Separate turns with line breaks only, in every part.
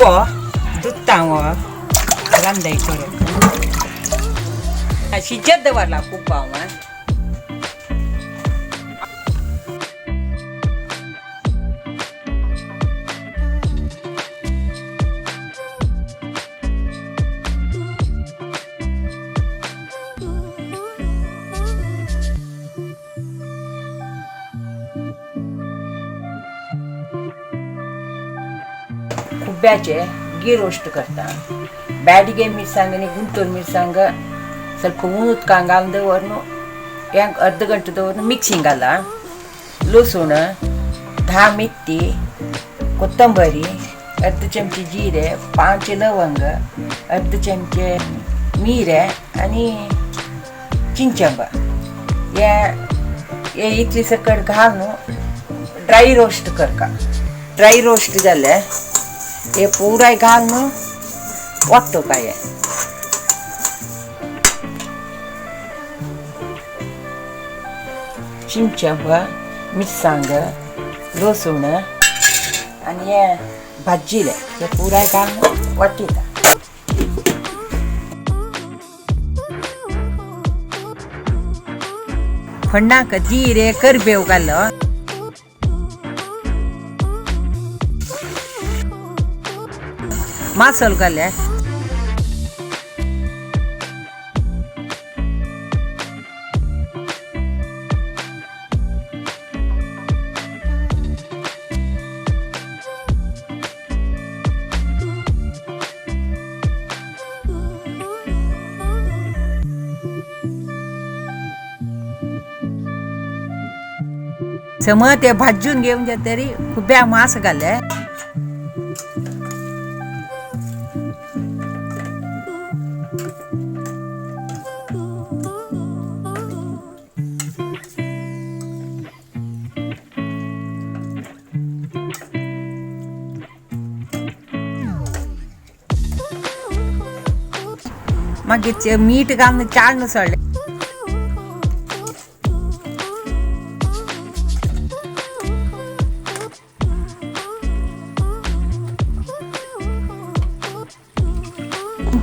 खुब्बो दुदता हांव रांदाय करून शिजत दवरला खुब्बो हांव. खुब्याचे घी रोस्ट करता. ब्याडगे मिरसांग आनी गुंतूर मिरसांग ಸ್ವಲ್ಪ उदकान घालून दवरून एक अर्द घंटो दवरून मिक्सिंग घाला. लसूण, 10 मेथी, कोथंबरी, अर्द चमचे जिरे, 5 लवंग, अर्द चमचे मिरे आनी चिंचंबा हे हे इतली सकट घालून ड्राय रोस्ट करका. ड्राय रोस्ट जालें हे पुराय घालून वाटोवपा. हे चिंचंबा, मिरसांग, लसूण आनी हे भाजिलें हे पुराय घालून वाटिता. फण्णाक जिरे करबेव घालो. मासल घाले. समज ते भाजून घेवन जातरी खुब्या मांस घाले. मागीर मीठ घालून चाळण सोडलें.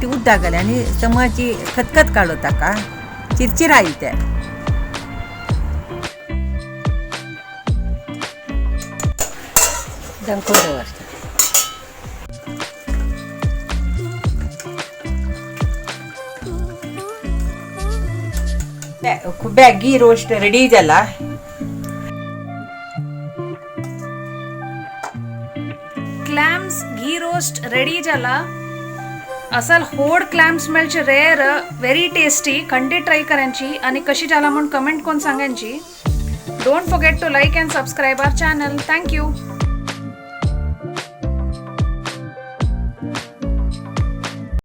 ती उदक घालें आनी समची खतखत काडलो ताका चिरचिरायली ते. दमकून दवरता. खुब्या घी रोस्ट रेडी जाला.
क्लॅम्स घी रोस्ट रेडी जाला. असल होड क्लॅम्स मेळचे रेअर, व्हेरी टेस्टी. खंडीत ट्राय करायची आणि कशी जाला म्हणून कमेंट करून सांगायची. Don't forget to like and subscribe our channel. Thank you.